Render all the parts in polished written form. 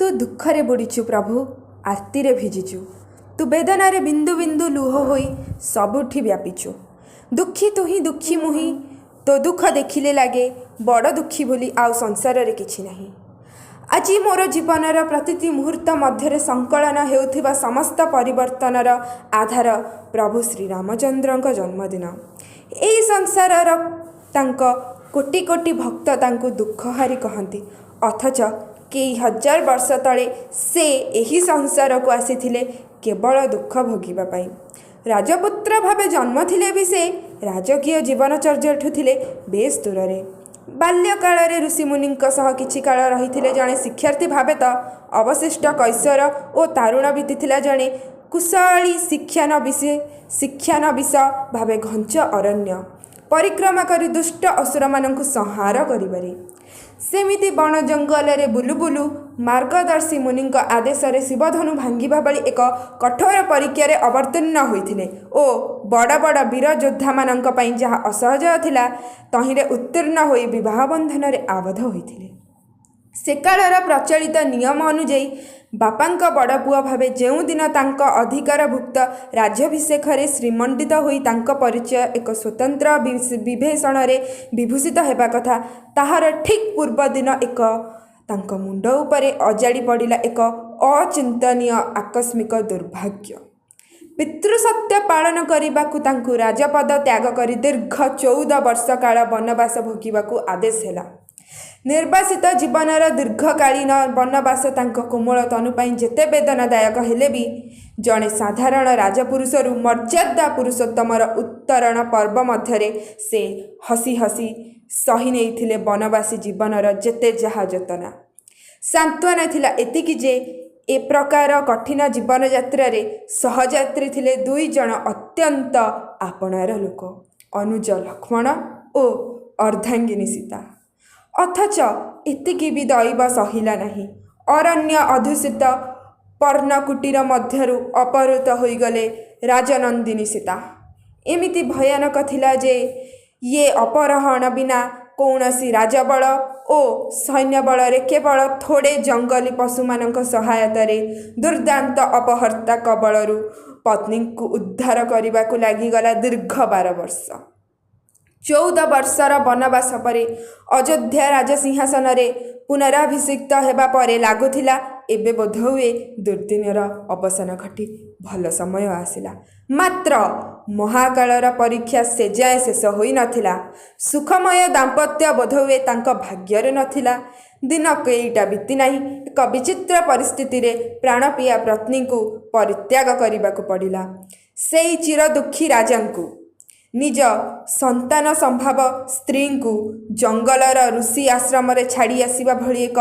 ତୁ ଦୁଃଖରେ ବୁଡ଼ିଛୁ ପ୍ରଭୁ, ଆର୍ତ୍ତିରେ ଭିଜିଛୁ। ତୁ ବେଦନାରେ ବିନ୍ଦୁ ବିନ୍ଦୁ ଲୁହ ହୋଇ ସବୁଠି ବ୍ୟାପିଛୁ। ଦୁଃଖୀ ତୁହି, ଦୁଃଖୀ ମୁହିଁ। ତୋ ଦୁଃଖ ଦେଖିଲେ ଲାଗେ ବଡ଼ ଦୁଃଖୀ ବୋଲି ଆଉ ସଂସାରରେ କିଛି ନାହିଁ। ଆଜି ମୋର ଜୀବନର ପ୍ରତିଟି ମୁହୂର୍ତ୍ତ ମଧ୍ୟରେ ସଂକଳନ ହେଉଥିବା ସମସ୍ତ ପରିବର୍ତ୍ତନର ଆଧାର ପ୍ରଭୁ ଶ୍ରୀରାମଚନ୍ଦ୍ରଙ୍କ ଜନ୍ମଦିନ। ଏହି ସଂସାରର ତାଙ୍କ କୋଟି କୋଟି ଭକ୍ତ ତାଙ୍କୁ ଦୁଃଖହାରୀ କହନ୍ତି, ଅଥଚ କେଇ ହଜାର ବର୍ଷ ତଳେ ସେ ଏହି ସଂସାରକୁ ଆସିଥିଲେ କେବଳ ଦୁଃଖ ଭୋଗିବା ପାଇଁ। ରାଜପୁତ୍ର ଭାବେ ଜନ୍ମ ଥିଲେ ବି ସେ ରାଜକୀୟ ଜୀବନଚର୍ଯ୍ୟଠୁ ଥିଲେ ବେଶ୍ ଦୂରରେ। ବାଲ୍ୟକାଳରେ ଋଷିମୁନିଙ୍କ ସହ କିଛି କାଳ ରହିଥିଲେ ଜଣେ ଶିକ୍ଷାର୍ଥୀ ଭାବେ ତ ଅବଶିଷ୍ଟ କୈଶୋର ଓ ତାରୁଣ୍ୟ ବିତିଥିଲା ଜଣେ କୁଶଳୀ ଶିକ୍ଷାନବିଶ ଭାବେ ଘଞ୍ଚ ଅରଣ୍ୟ ପରିକ୍ରମା କରି ଦୁଷ୍ଟ ଅସୁରମାନଙ୍କୁ ସଂହାର କରିବାରେ। ସେମିତି ବଣ ଜଙ୍ଗଲରେ ବୁଲୁ ବୁଲୁ ମାର୍ଗଦର୍ଶୀ ମୁନିଙ୍କ ଆଦେଶରେ ଶିବଧନୁ ଭାଙ୍ଗିବା ଭଳି ଏକ କଠୋର ପରୀକ୍ଷାରେ ଅବତୀର୍ଣ୍ଣ ହୋଇଥିଲେ ଓ ବଡ଼ ବଡ଼ ବୀର ଯୋଦ୍ଧାମାନଙ୍କ ପାଇଁ ଯାହା ଅସହଜ ଥିଲା, ତହିଁରେ ଉତ୍ତୀର୍ଣ୍ଣ ହୋଇ ବିବାହ ବନ୍ଧନରେ ଆବଦ୍ଧ ହୋଇଥିଲେ। ସେକାଳର ପ୍ରଚଳିତ ନିୟମ ଅନୁଯାୟୀ ବାପାଙ୍କ ବଡ଼ ପୁଅ ଭାବେ ଯେଉଁଦିନ ତାଙ୍କ ଅଧିକାରଭୁକ୍ତ ରାଜ୍ୟାଭିଷେକରେ ଶ୍ରୀମଣ୍ଡିତ ହୋଇ ତାଙ୍କ ପରିଚୟ ଏକ ସ୍ୱତନ୍ତ୍ର ବିଭୂଷଣରେ ବିଭୂଷିତ ହେବା କଥା, ତାହାର ଠିକ୍ ପୂର୍ବଦିନ ଏକ ତାଙ୍କ ମୁଣ୍ଡ ଉପରେ ଅଜାଡ଼ି ପଡ଼ିଲା ଏକ ଅଚିନ୍ତନୀୟ ଆକସ୍ମିକ ଦୁର୍ଭାଗ୍ୟ। ପିତୃସତ୍ୟ ପାଳନ କରିବାକୁ ତାଙ୍କୁ ରାଜପଦ ତ୍ୟାଗ କରି ଦୀର୍ଘ 14 ବର୍ଷ କାଳ ବନବାସ ଭୋଗିବାକୁ ଆଦେଶ ହେଲା। ନିର୍ବାସିତ ଜୀବନର ଦୀର୍ଘକାଳୀନ ବନବାସ ତାଙ୍କ କୋମଳ ତନୁ ପାଇଁ ଯେତେ ବେଦନାଦାୟକ ହେଲେ ବି ଜଣେ ସାଧାରଣ ରାଜପୁରୁଷରୁ ମର୍ଯ୍ୟାଦା ପୁରୁଷୋତ୍ତମର ଉତ୍ତରଣ ପର୍ବ ମଧ୍ୟରେ ସେ ହସି ହସି ସହି ନେଇଥିଲେ ବନବାସୀ ଜୀବନର ଯେତେ ଯାହା ଯାତନା। ସାନ୍ତ୍ୱନା ଥିଲା ଏତିକି ଯେ ଏ ପ୍ରକାର କଠିନ ଜୀବନଯାତ୍ରାରେ ସହଯାତ୍ରୀ ଥିଲେ ଦୁଇ ଜଣ ଅତ୍ୟନ୍ତ ଆପଣାର ଲୋକ, ଅନୁଜ ଲକ୍ଷ୍ମଣ ଓ ଅର୍ଦ୍ଧାଙ୍ଗିନୀ ସୀତା। ଅଥଚ ଏତିକି ବି ଦୈବ ସହିଲା ନାହିଁ। ଅରଣ୍ୟ ଅଧ୍ୟୁଷିତ ପର୍ଣ୍ଣକୁଟୀର ମଧ୍ୟରୁ ଅପହୃତ ହୋଇଗଲେ ରାଜନନ୍ଦିନୀ ସୀତା। ଏମିତି ଭୟାନକ ଥିଲା ଯେ ଇଏ ଅପହରଣ, ବିନା କୌଣସି ରାଜବଳ ଓ ସୈନ୍ୟବଳରେ, କେବଳ ଥୋଡ଼େ ଜଙ୍ଗଲୀ ପଶୁମାନଙ୍କ ସହାୟତାରେ ଦୁର୍ଦ୍ଦାନ୍ତ ଅପହର୍ତ୍ତା କବଳରୁ ପତ୍ନୀଙ୍କୁ ଉଦ୍ଧାର କରିବାକୁ ଲାଗିଗଲା ଦୀର୍ଘ 12 ବର୍ଷ। 14 ବର୍ଷର ବନବାସ ପରେ ଅଯୋଧ୍ୟା ରାଜସିଂହାସନରେ ପୁନରାଭିଷିକ୍ତ ହେବା ପରେ ଲାଗୁଥିଲା, ଏବେ ବୋଧହୁଏ ଦୁର୍ଦ୍ଦିନର ଅବସାନ ଘଟି ଭଲ ସମୟ ଆସିଲା। ମାତ୍ର ମହାକାଳର ପରୀକ୍ଷା ସେଯାଏଁ ଶେଷ ହୋଇନଥିଲା। ସୁଖମୟ ଦାମ୍ପତ୍ୟ ବୋଧହୁଏ ତାଙ୍କ ଭାଗ୍ୟରେ ନଥିଲା। ଦିନ କେଇଟା ବିତିନାହିଁ, ଏକ ବିଚିତ୍ର ପରିସ୍ଥିତିରେ ପ୍ରାଣପ୍ରିୟା ପତ୍ନୀଙ୍କୁ ପରିତ୍ୟାଗ କରିବାକୁ ପଡ଼ିଲା ସେଇ ଚିରଦୁଃଖୀ ରାଜାଙ୍କୁ। ନିଜ ସନ୍ତାନ ସମ୍ଭବା ସ୍ତ୍ରୀଙ୍କୁ ଜଙ୍ଗଲର ଋଷି ଆଶ୍ରମରେ ଛାଡ଼ି ଆସିବା ଭଳି ଏକ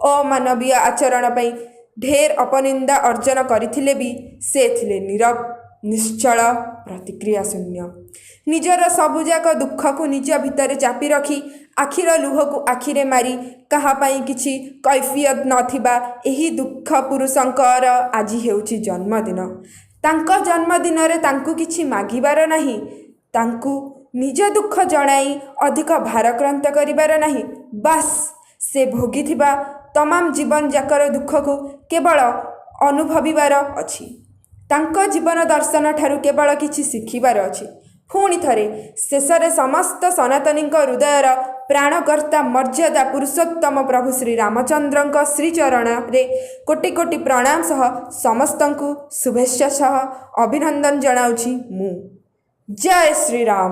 ଅମାନବୀୟ ଆଚରଣ ପାଇଁ ଢେର ଅପନିନ୍ଦା ଅର୍ଜନ କରିଥିଲେ ବି ସେ ଥିଲେ ନୀରବ, ନିଶ୍ଚଳ, ପ୍ରତିକ୍ରିୟା ଶୂନ୍ୟ। ନିଜର ସବୁଯାକ ଦୁଃଖକୁ ନିଜ ଭିତରେ ଚାପି ରଖି, ଆଖିର ଲୁହକୁ ଆଖିରେ ମାରି କାହା ପାଇଁ କିଛି କୈଫିୟତ ନଥିବା ଏହି ଦୁଃଖ ପୁରୁଷଙ୍କର ଆଜି ହେଉଛି ଜନ୍ମଦିନ। ତାଙ୍କ ଜନ୍ମଦିନରେ ତାଙ୍କୁ କିଛି ମାଗିବାର ନାହିଁ, ତାଙ୍କୁ ନିଜ ଦୁଃଖ ଜଣାଇ ଅଧିକ ଭାରାକ୍ରାନ୍ତ କରିବାର ନାହିଁ। ବାସ୍, ସେ ଭୋଗିଥିବା ତମାମ ଜୀବନଯାକର ଦୁଃଖକୁ କେବଳ ଅନୁଭବିବାର ଅଛି। ତାଙ୍କ ଜୀବନ ଦର୍ଶନ ଠାରୁ କେବଳ କିଛି ଶିଖିବାର ଅଛି। ପୁଣି ଥରେ ଶେଷରେ ସମସ୍ତ ସନାତନୀଙ୍କ ହୃଦୟର ପ୍ରାଣକର୍ତ୍ତା ମର୍ଯ୍ୟାଦା ପୁରୁଷୋତ୍ତମ ପ୍ରଭୁ ଶ୍ରୀରାମଚନ୍ଦ୍ରଙ୍କ ଶ୍ରୀଚରଣରେ କୋଟି କୋଟି ପ୍ରଣାମ ସହ ସମସ୍ତଙ୍କୁ ଶୁଭେଚ୍ଛା ସହ ଅଭିନନ୍ଦନ ଜଣାଉଛି ମୁଁ। ଜୟ ଶ୍ରୀରାମ।